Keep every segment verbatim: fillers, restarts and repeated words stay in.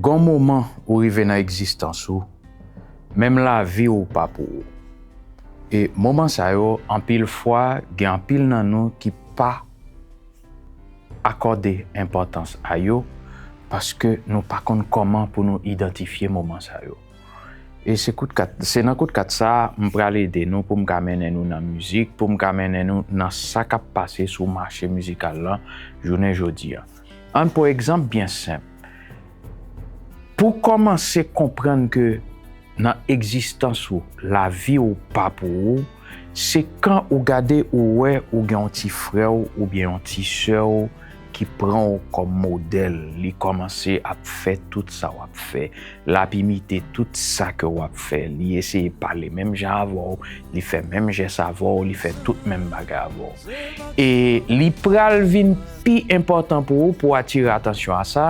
Gon moman ou rive nan egzistans ou, menm lavi ou pa pou ou. E moman sa yo, anpil fwa, gen anpil nan nou ki pa akòde enpòtans a yo, paske nou pa konn kòman pou nou idantifye moman sa yo. E se kout kat, se nan kout kat sa a, m pral ede nou pou m ka mennen nou nan mizik, pou m ka mennen nou nan sa k ap pase sou mache mizikal lan jounen jodi a. Ann pran egzanp byen senp. Pou kòmanse konprann ke nan egzistans ou, lavi ou pa pou ou, se kan ou gade ou wè ou gen yon ti frè w oubyen yon ti sè w ki pran w kòm modèl, li kòmanse ap fè tout sa w ap fè, l ap imite tout sa ke w ap fè, li eseye pale menm jan avè w, li fè menm jès avè w, li fè tout menm bagay avè w. E li pral vin pi enpòtan pou ou pou atire atansyon a sa,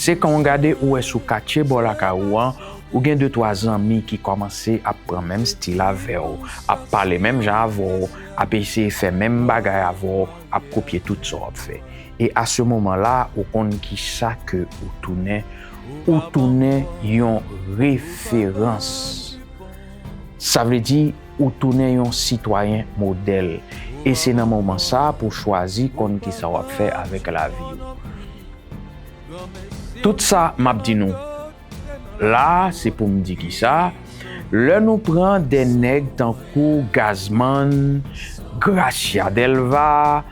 se kan w gade ou wè sou katye bò lakay ou an, ou gen de twa zanmi ki kòmanse ap pran menm stil avè w, ap pale menm jan avè w, ap eseye fè menm bagay avè w, ap kopye tout sa w ap fè. E a se moman la, ou konn kisa ke ou tounen, ou tounen yon referans. Sa vle di, ou tounen yon sitwayen modèl. E se nan moman sa pou w chwazi konn kisa w ap fè avèk lavi w. Tout sa m ap di nou la, se pou m di kisa, lè nou pran de nèg tankou Gazman, Gracia Delva,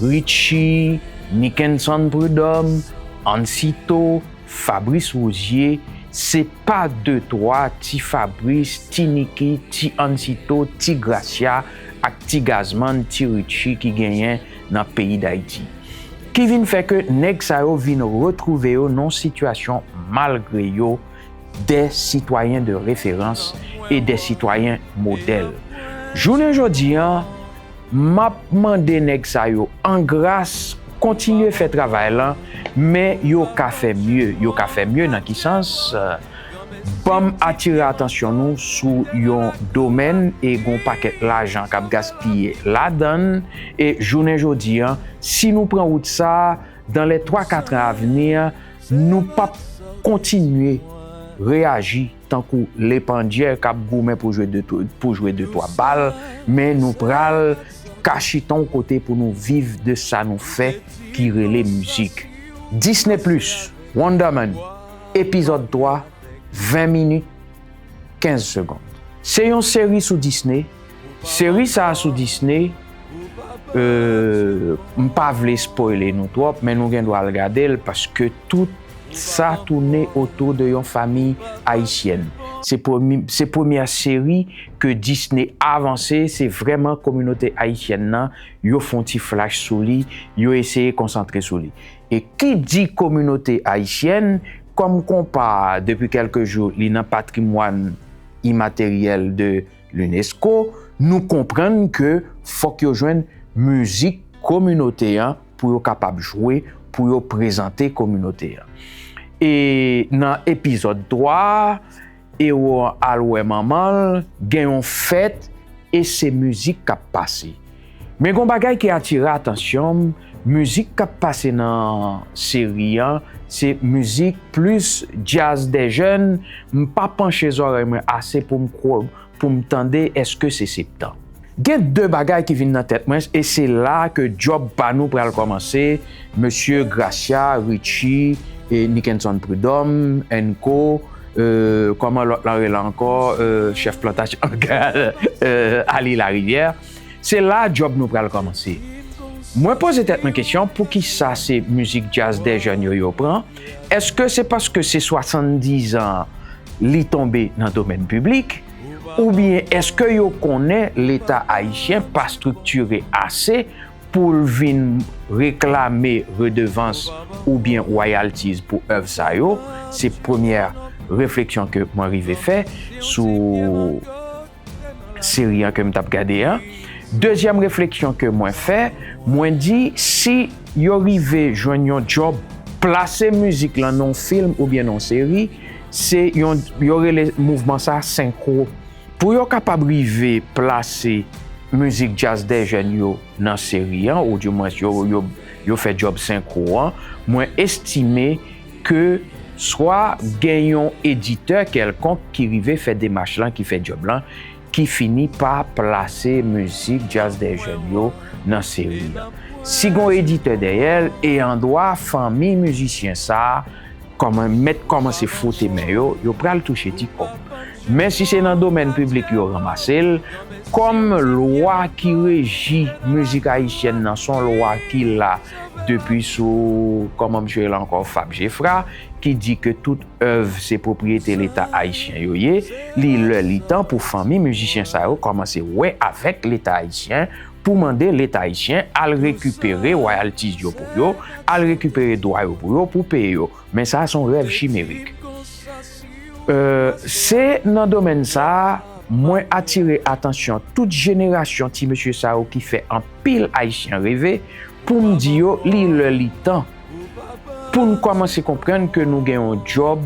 Richie, Nickenson Prud'homme, Ansito, Fabrice Rouzier, se pa de twa ti Fabrice, ti Nicky, ti Ansito, ti Gracia ak ti Gazman, ti Richie ki genyen nan peyi Dayiti. Ki vin fè ke nèg sa yo vin retwouve yo nan yon sitiyasyon malgre yo, de sitwayen de referans e de sitwayen modèl. Jounen jodi an, m ap mande nèg sa yo an gras kontinye fè travay lan, men yo ka fè mye. Yo ka fè mye nan ki sans? Ban m atire atansyon nou sou yon domèn e gon pakèt lajan k ap gaspiye ladan l. E jounen jodi an, si nou pran wout sa, dans les twa kat an avni, nou p ap kontinye reyaji tankou lepandyè k ap goumen pou jwe de, pou jwe de twa bal, men nou pral ka chita yon kote pou nou viv de sa nou fè ki rele mizik. Disney Plus, Wonder Man, epizòd twa, ven minit, kenz segonn. Se yon seri sou Disney. Seri sa a sou Disney, euh, m pa vle spoile nou twòp, men nou gen dwa al gade l paske tout sa tounen otou de yon fanmi ayisyèn. Se premi-, se premyè seri ke Disney avanse, se vrèman kominote ayisyèn nan, yo fè yon ti flash sou li, yo eseye konsantre sou li. E ki di kominote ayisyèn, kòm konpa depi kèlke jou li nan patrimwàn imateryèl de l'UNESCO, nou konprann ke fòk yo jwenn mizik kominote an pou yo kapab jwe, pou yo prezante kominote an. E nan epizòd twa, ewo an al wè manman l, gen yon fèt, e se mizik k ap pase. Men gon bagay ki atire atansyon m, mizik k ap pase nan seri an, se mizik plis djaz dè jèn, m pa panche zòrèy mwen ase pou m kwè, pou m tande èske se septan. Gen de bagay ki vin nan tèt mwen, e se la ke djòb pa nou pral kòmanse, mesye Gracia, Richie, e Nickenson Prud'homme, and co, euh, kòman lòt la rele ankò, euh, chèf plantasyon, euh, Ali Larivière. Se la djòb nou pral kòmanse. Mwen poze tèt mwen kesyon, poukisa se mizik djaz dè jèn yo yo pran? Èske se paske se swasanndizan li tonbe nan domèn piblik? Oubyen èske yo konnen Leta ayisyen pa estriktire ase pou l vin reklame redevans oubyen royalties pou èv sa yo? Se premyè refleksyon ke mwen rive fè sou seri an ke m t ap gade an. Dezyèm refleksyon ke mwen fè, mwen di si yo rive jwenn yon djòb, plase mizik lan nan yon fim oubyen nan yon seri, se yon, yo rele mouvman sa senkwo. Pou yo kapab rive plase mizik djaz dè jèn yo nan seri an, oudimwens yo, yo, yo fè djòb senkwo an, mwen estime ke swa gen yon editè kèlkonk ki rive fè demach lan, ki fè djòb lan, ki fini pa plase mizik Jazz des Jeunes yo nan seri an. Si gen yon editè dèyè l, e andwa fanmi mizisyen sa a kòman, mèt kòmanse fwote men yo, yo pral touche ti kòb. Men si se nan domèn piblik yo ranmase l, kòm lwa ki reji mizik ayisyèn nan, se yon lwa ki la depi sou, kòman misye rele ankò, Fab Geffrard, ki di ke tout èv se pwopriyete Leta ayisyen yo ye, li lè li tan pou fanmi mizisyen sa yo kòmanse wè avèk Leta ayisyen pou mande Leta ayisyen al rekipere royalties yo pou yo, al rekipere dwa yo pou yo, pou peye yo. Men sa a se yon rèv chimerik. Euh, se nan domèn sa a, mwen atire atansyon tout jenerasyon ti mesye sa yo ki fè anpil Ayisyen reve, pou m di yo, li lè li tan pou n kòmanse konprann ke nou gen yon djòb,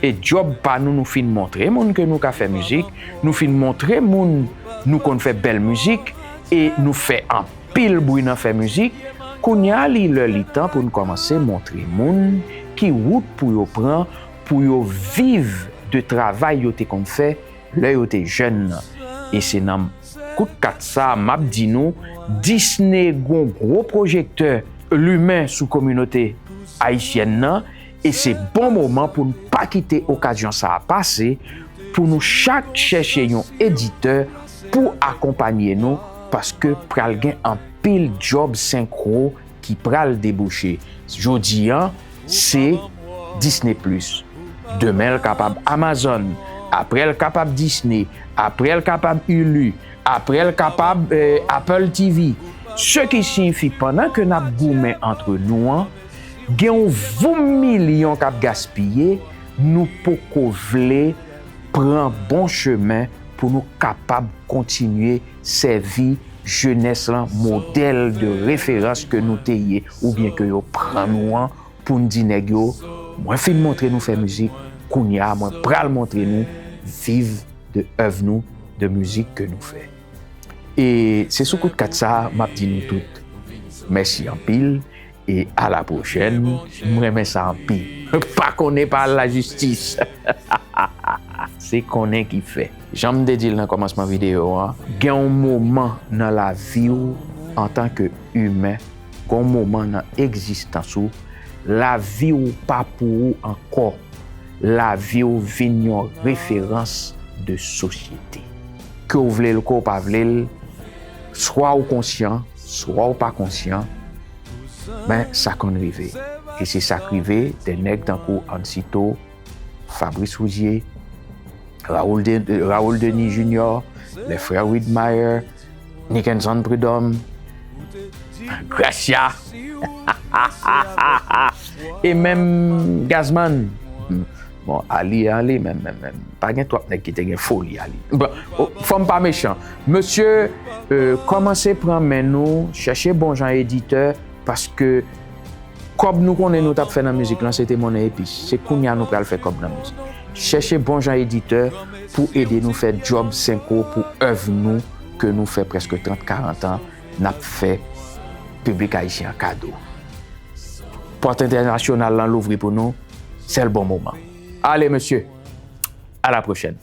e djòb pa nou, nou fin montre moun ke nou ka fè mizik, nou fin montre moun nou konn fè bèl mizik, e nou fè anpil bri nan fè mizik. Kounye a, li lè li tan pou n kòmanse montre moun ki wout pou yo pran, pou yo viv de travay yo te konn fè lè yo te jèn nan. E se nan kout kat sa a, m ap di nou, Disney gon gwo pwojektè limen sou kominote ayisyèn nan, e se bon moman pou n pa kite okazyon sa a pase, pou nou chak chèche yon editè pou akonpanye nou, paske pral gen anpil djòb senkwo ki pral debouche. Jodi a, se Disney Plus. Demen, l kapab Amazon. Apre, l kapab Disney. Apre, l kapab Hulu. Apre, l kapab, eh, Apple T V. Ce qui signifie, pandan ke n ap goumen antre nou an, gen yon voum milyon k ap gaspiye, nou poko vle pran bon chemen pou nou kapab kontinye sèvi jenès lan modèl de referans ke nou te ye, oubyen ke yo pran nou an, pou n di nèg yo, mwen fin montre nou fè mizik, kounye a mwen pral montre nou viv de èv nou, de mizik ke nou fè. E se sou kout kat sa a, m ap di nou tout mèsi anpil e a la pwochèn. M renmen sa anpil. Pa konnen pa al lajistis. Se konnen ki fè. Jan m te di l nan kòmansman videyo a, gen yon moman nan lavi w antanke imen, gen yon moman nan egzistans ou, lavi w pa pou ou ankò. Lavi w vin yon referans de sosyete. Ke w vle l, ke w pa vle l, swa w konsyan, swa w pa konsyan, men sa konn rive. E se sa k rive de nèg tankou Ansito, Fabrice Rouzier, Raoul, de, Raoul Denis Junior, les frères Widmaier, Nickenson Prud'homme, Gracia, e menm Gazman. Bon, Ali, Ali, menm, menm, menm. Pa gen twòp nèg ki te gen foli Ali. Bon, o, fò m pa mechan. Mesye, euh, kòmanse pran men nou, chèche bon jan editè, paske kòb nou konnen nou t ap fè nan mizik lan, se te monnen epis. Se kounye a nou pral fè kòb nan mizik. Chèche bon jan editè pou ede nou fè djòb senkwo pou èv nou ke nou fè prèske trant, karant an, n ap fè piblik ayisyen an kado. Pòt entènasyonal lan louvri pou nou, se l bon moman. Ale, mesye, a la pwochèn.